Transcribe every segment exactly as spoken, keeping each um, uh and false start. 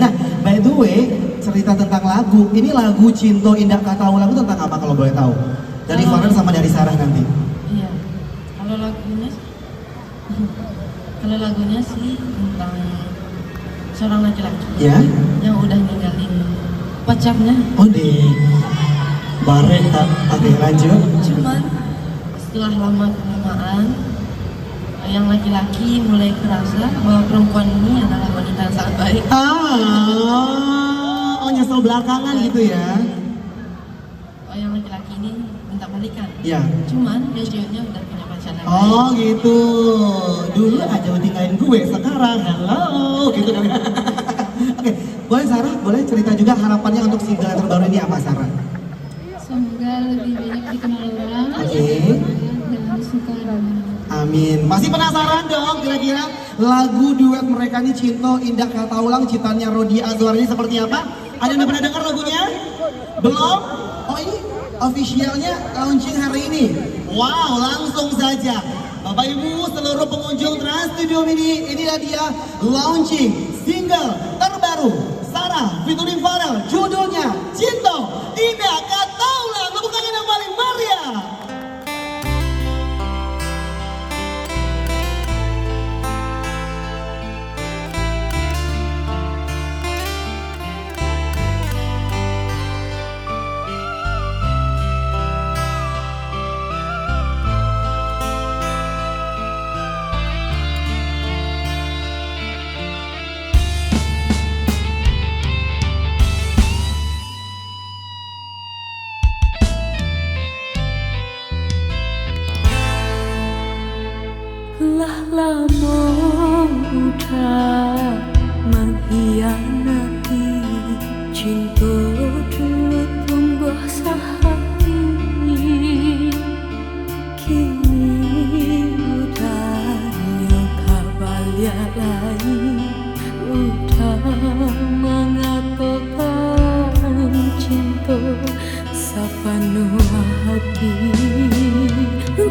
Nah, by the way, cerita tentang lagu, ini lagu Cinto Indak Ka Taulang itu tentang apa kalau boleh tahu? Dari Farel sama dari Sarah nanti. Iya. Kalau lagunya sih, kalau lagunya sih tentang seorang laki-laki, ya, yang udah ninggalin pacarnya. Oh, deh. Barek tak? Oke, lanjut. Cuman setelah lama kelamaan, yang laki-laki mulai kerasa bahwa perempuan ini adalah wanita yang sangat baik. Ah, oh, nyesel belakangan gitu ya? Oh, yang laki-laki ini minta balikan. Ya. Cuman dia jawabnya udah punya pacar lagi. Oh, gitu. Dulu aja lu tinggalin gue, sekarang hello gitu kan. Oke, boleh Sarah, boleh cerita juga harapannya untuk single yang terbaru ini apa, Sarah? Semoga lebih banyak dikenal orang. Oke. Dan suka dengan. Amin. Masih penasaran dong kira-kira lagu duet mereka nih, Cinto Indak Ka Taulang, ciptaannya Rodi Azwar ini seperti apa? Ada yang udah pernah dengar lagunya? Belum? Oh, ini officialnya launching hari ini. Wow, langsung saja. Bapak Ibu, seluruh pengunjung Trans Studio Mini, inilah dia launching single terbaru Sarah featuring Farel, judulnya Cinto Indak Ka Taulang. Tepuk tangan yang paling meriah. Lah lamo udah mangkhianati, cinto dulu tumbuah sahati. Kini udah nyo ka baliak lai, udah mangatokan cinto sapanuah hati.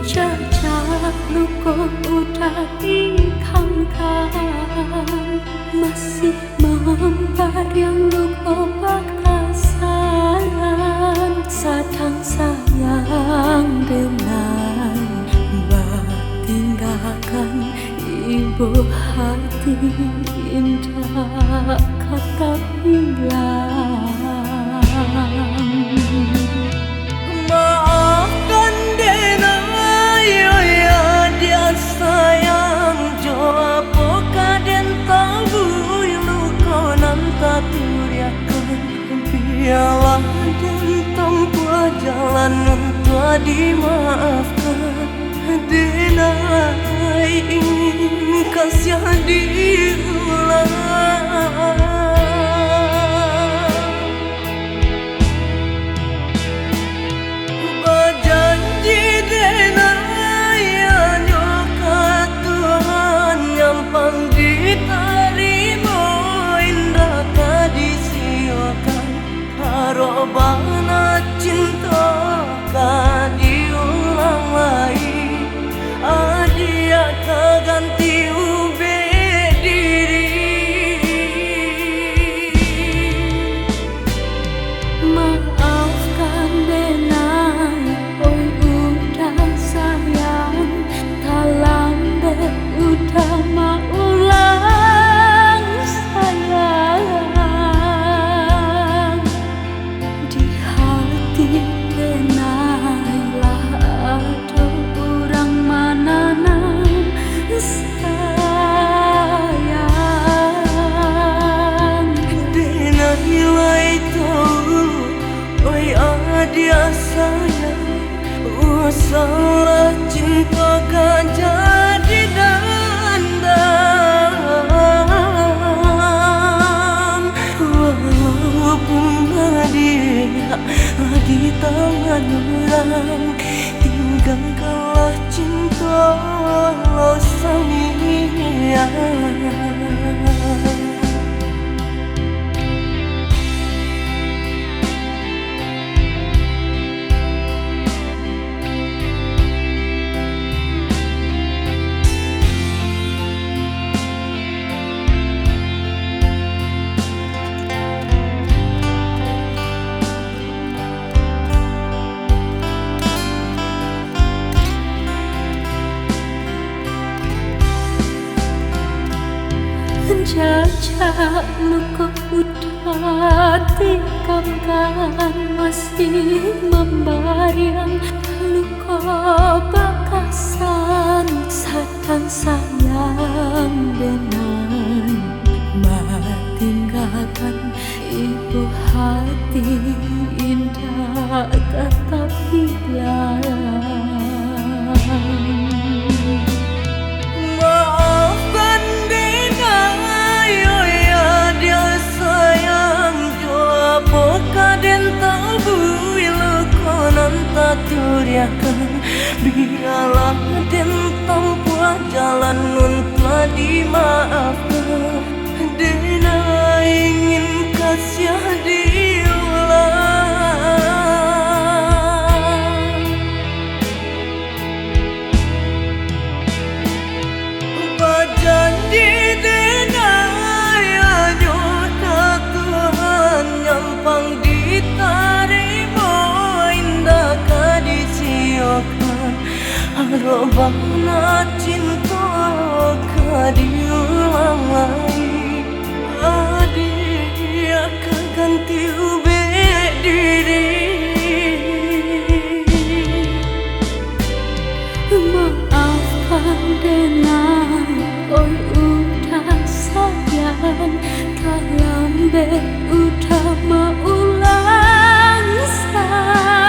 Cacak luko udah dikhangkan, masih mampariang luko bakasan, sadang sayang denai batinggakan, ibo hati indak ka tabilang. Maafkan denai, yo ya, dia sayang, jo apo ka den tabui luko nan taturiakan. Bialah den tampuah jalan untuak dimaafkan. Denai ingin kasiah diulang. Bajanji denai hanyo ka Tuhan, nyampang ditarimo indak ka disiyokan. Harok bana cinto ka diulang lai, adiak ka ganti ubek diri. Luko udah tikam kan masih mambariang, luko bakasan sadang sayang denai, batinggakan ibo hati indak ka tapilang. Maafkan denai, oh ya dia sayang, jo apo ka den tabuih luko nan taturiahkan. Bialah den tampuah jalan untuak dimaafkan. Denai ingin kasiah diulang. Bajanji denai hanyo ka Tuhan, nyampang ditarimo indak ka disiyokan. Arok bana cinto ka diulang lai. Adiak ka ganti ubek diri. Maafkan denai, oi udah sayang, talambek udah maulang sayang.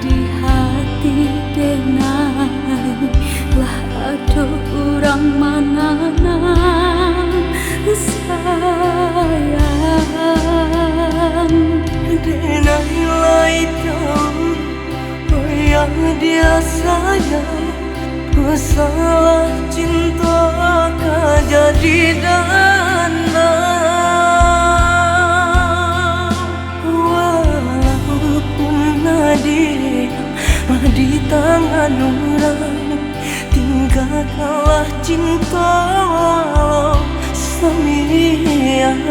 Di hati denai lah ado urang mananam sayang. Denai lai tau, oh ya dia sayang, masalah cinto ka jadi dana. Walaupun adiak di tangan urang, tinggakanlah cinto walau samiang.